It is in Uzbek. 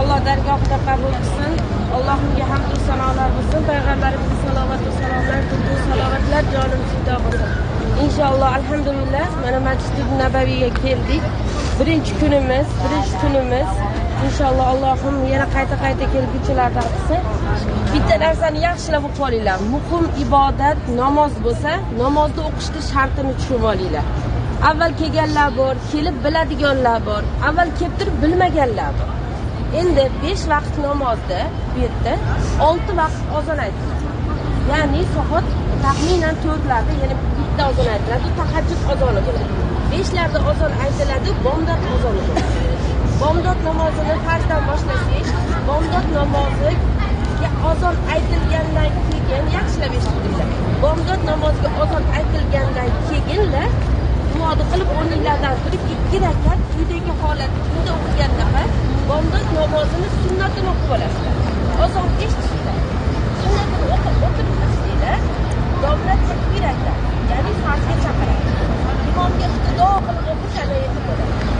Alloh dargohida qabul qilsin. Allohimga hamd va sanolar bo'lsin. Payg'ambarimizga salovat va salomlar, durud salovatlar jonim fido bo'lsin. Inshaalloh, alhamdulillah, mana Masjidi Nabaviyga keldik. Birinchi kunimiz, birinchi tunimiz. Inshaalloh Allohim yana qayta-qayta kelguchilardan qilsin. Bitta narsani yaxshilab o'qib olinglar. Muhim ibodat namoz bo'lsa, namozni o'qishni shartini tushunib olinglar. Avval kelganlar bor, kelib biladiganlar bor, avval kelib turib bilmaganlar bor. Endi 5 vaqt namozda bu yerda 6 vaqt ozon aytiladi. Ya'ni soat taxminan 4larda yana bitta ozon aytiladi, tahajjud ozoni bo'ladi. 5larda ozon aytiladi, bomdod ozoni bo'ladi. Bomdod namozini farzdan boshlasangiz, bomdod namoziga ozon aytilgandan keyin yaxshilab eshitinglar. Bomdod namoziga ozon aytilgandan keyinla duoni qilib o'rninglardan turib 2 rakat uydagi holat uyda o'qigandaqa bomdod namozini sunnatini o'qib olasizlar. Ozon eshitishlar. Sunnatini o'qib o'tirib tashlanglar. Domla 2 rakat, ya'ni farzga chaqiradi. Imomga iqtido qilib o'qish ana endi bo'ladi.